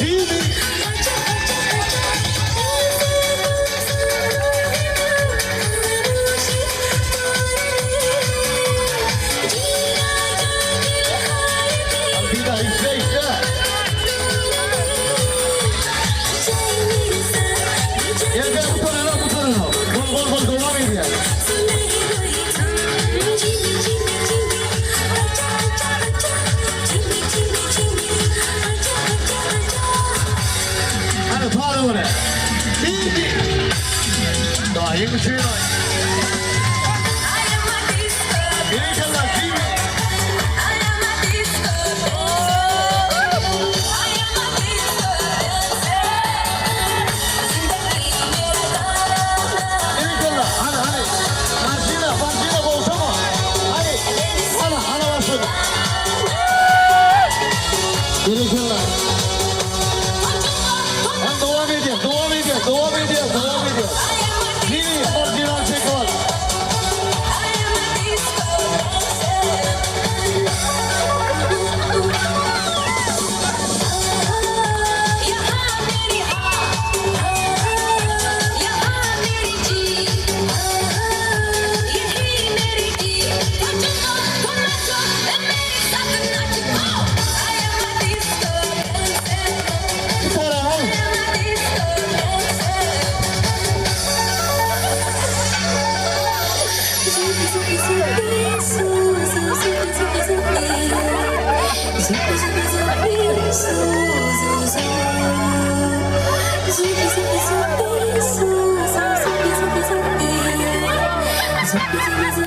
Jimmy. Bir daha işle işle. Gel gel bu tarafa bu tarafa. Gol gol gol devam ediyor. Hadi tuğla oraya. Jimmy. Daha iyi bir şey var. İnşallah Jimmy. İnşallah. Hadi hadi. Marjina, marjina bolsa mı? Hadi. Ana, ana başladı. İnşallah. Hadi devam ediyor, devam ediyor, devam ediyor, devam ediyor. Jimmy, marjina çek var. Bir tane al.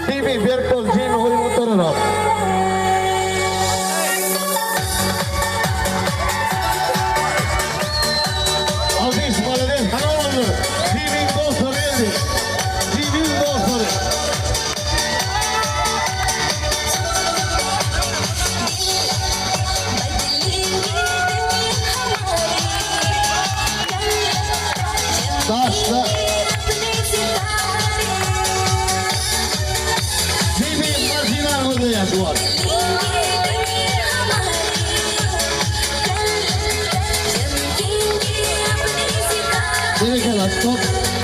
Jimmy, Berkol, Jimmy, huli motorunu. Aziz Malede, Hanoğlu. Jimmy'nin dostları geldi. Jimmy'nin dostları. Taşla. Jimmy Marjina burada duvar. Berekella, stop.